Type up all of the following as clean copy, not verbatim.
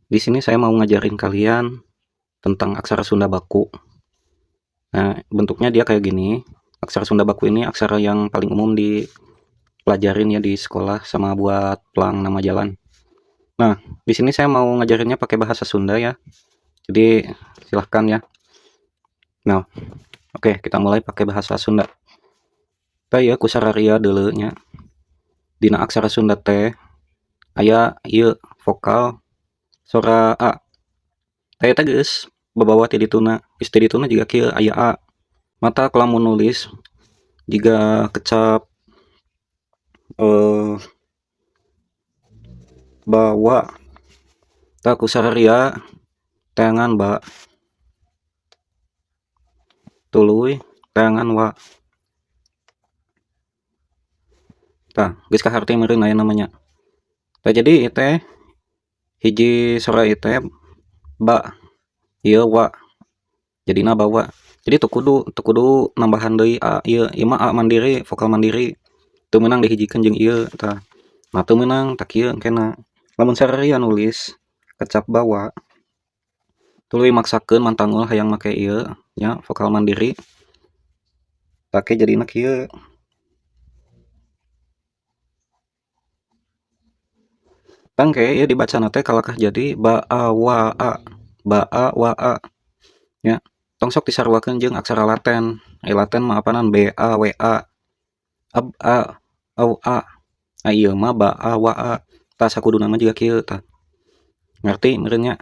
Di sini saya mau ngajarin kalian tentang aksara Sunda baku. Nah, bentuknya dia kayak gini. Aksara Sunda baku ini aksara yang paling umum dipelajarin ya di sekolah sama buat pelang nama jalan. Nah, di sini saya mau ngajarinnya pakai bahasa Sunda ya. Jadi silahkan ya. Nah, oke, kita mulai pakai bahasa Sunda. Tah ieu ku sararia deuleu nya. Dina aksara Sunda teh aya ieu vokal sora a. Tah eta geus babawa ti dituna, geus ti dituna jiga kieu aya a. Mata lamun nulis jiga kecap bawa. Tah ku sararia teangan ba. Tuluy teangan wa. Tah geus kaharti meureun aya namanya. Tah jadi ieu teh hiji sora ieu teh ba, ieu wa, jadina bawa. Jadi teu kudu nambahan deui a ieu, ieu mah a mandiri, vokal mandiri. Teu meunang dihijikeun jeung ieu tah. Nah teu meunang tah kieu engkena. Lamun sararia nulis kecap bawa, tuluy maksakeun mantangul hayang make ieu nya vokal mandiri. Tah ke jadina kieu. Tangke ieu dibacana teh kalakah jadi ba a wa a, ba a wa a nya. Tong sok disaruakeun jeung aksara Laten. Ai Laten mah apanan b a w a, ab a au a. Nah ieu mah ba a wa a. Tah sakuduna mah jiga kieu tah. Ngarti meureun nya?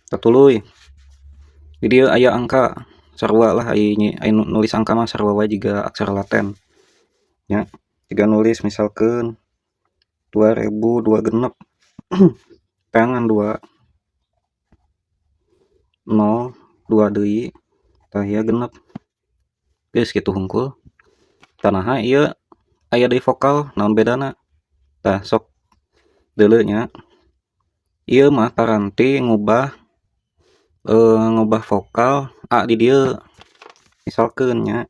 Tah tuluy. Di dieu aya angka sarua lah ai nulis angka mah sarua wae jiga aksara Laten. Nya, jiga nulis misalkeun 2002 genep. Teangan 2. 0 2 deui. Tah ieu genep. Geus kitu hungkul. Tah naha ieu aya deui vokal naon bedana? Tah sok deuleu nya. Ieu mah paranti ngubah vokal a di dieu. Misalkeun nya.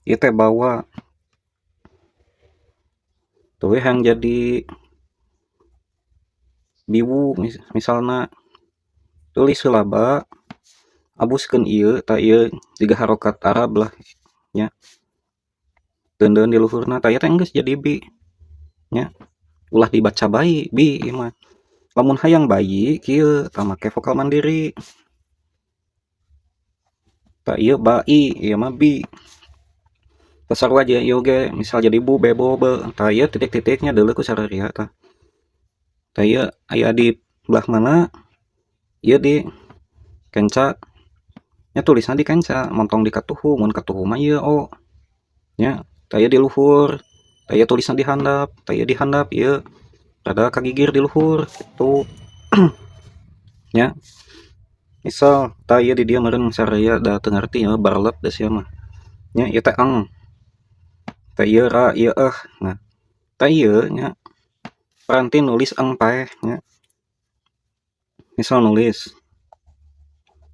Ieu teh bawa. Tuh yang jadi biwu misalna tulis heula ba, abuskeun ieu tah ieu jiga harokat Arab lah nya. Teundeun di luhurna tah ieu teh geus jadi bi nya. Ulah dibaca bayi bi ieu mah. Lamun hayang bayi kieu tah make vokal mandiri. Tah ieu ba i, ieu mah bi. Tah sarua jeung ieu ge misal jadi bu bebo be, tah ieu titik-titiknya deuleu ku sararia tah. Tah ieu aya di belah mana? Ieu di kenca. Nya tulisna di kenca, montong di katuhu, mun katuhu mah ieu o. Nya, tah ieu di luhur, tah ieu tulisna di handap, tah ieu di handap ieu rada kagigir di luhur kitu. Nya. Misal tah ieu di dieu meureun sararia da teu ngarti ya barlet da sia mah. Nya ieu teh eng. Tah ieu ra, ieu eh. Nah, tah ieu nya paranti nulis eng paeh nya. Misal nulis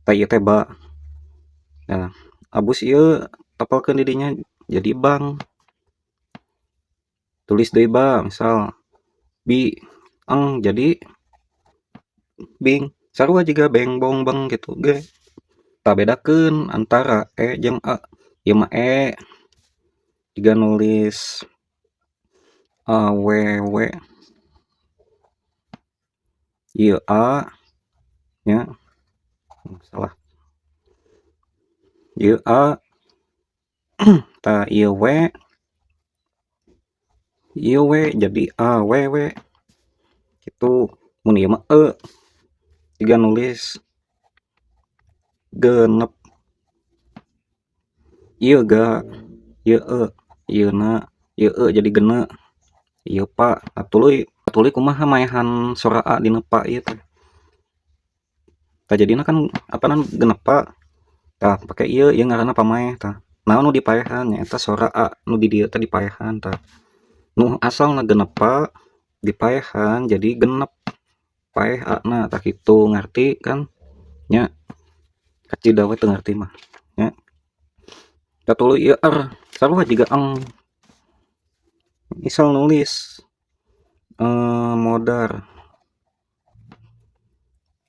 tah ieu teh ba. Nah, abus ieu tepelkeun di dinya jadi bang. Tulis deui ba, misal bi eng jadi bing. Sarua jiga beng bong beng kitu ge. Tah bedakeun antara e jeung a. Ieu mah e. Jiga nulis a w w. Ieu a nya. Salah. Ieu a. Tah ieu w. Ieu w jadi a w w. Kitu. Mun ieu mah e. Jiga nulis genep. Ieu ga, ieu e, ieu na, ieu e jadi gene. Ieu pa. Nah, tuluy kumaha maehan sora a dina pa ieu teh. Tah jadina kan apanan genep pa. Tah pake ieu, ieu ngaranna pamaeh tah. Naon nu dipaehan nyaeta sora a nu di dieu teh dipaehan tah. Nu asalna genep pa dipaehan jadi genep. Paeh a na tah kitu ngarti kan nya. Kacida we teu ngarti mah nya. Tah tuluy ieu er sarua jiga eng. Misal nulis modar.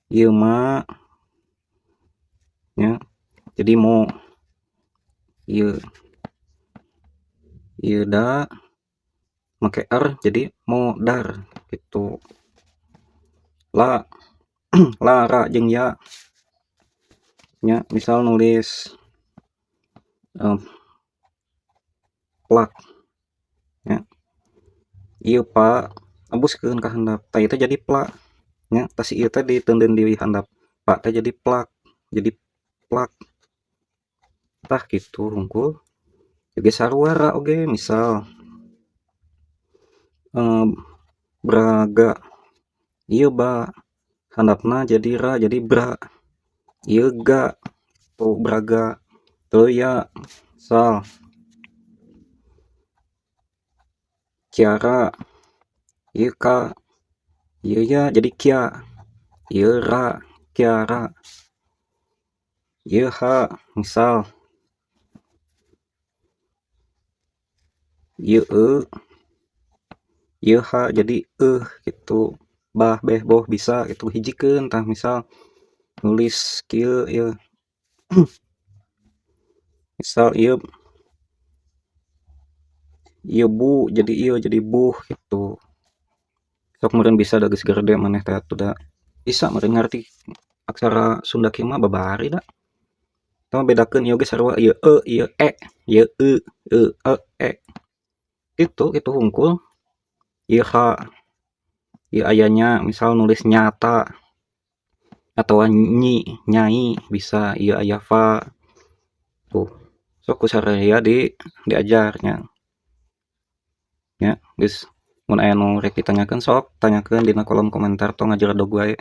Ieu ma nya jadi mo ieu, ieu da make r jadi modar gitu. La la ra jeung ya nya, misal nulis plak nya, ieu pa embuskeun ka handap tah ieu teh jadi pla nya, tah si ieu teh diteundeun di handap pa teh jadi plak, jadi plak tah kitu hungkul. Ge sarua ra oge misal braga ieu ba handapna jadi ra jadi bra, ieu ga tuh braga tuh ya misal Kiara ieu ka ieu ya jadi kia, ieu ra Kiara, ieu ha misal ieu e ieu ha jadi eh gitu, bah beh boh bisa gitu hijikeun tah misal nulis kieu ieu misal ieu, ieu bu jadi ieu jadi buh gitu. Sok meureun bisa da geus garede maneh teh atuh da bisa meureun ngarti aksara Sunda kieu mah babari da. Tah bedakeun ieu ge sarua ieu e ieu e ieu e e e e gitu, gitu hungkul. Ieu ha ieu aya nya misal nulis nyata atau nyi nyai bisa, ieu aya fa tuh sok ku sararea diajarnya nya. Geus mun aya nu rek ditanyakeun sok tanyakeun dina kolom komentar tong ngajeredog wae.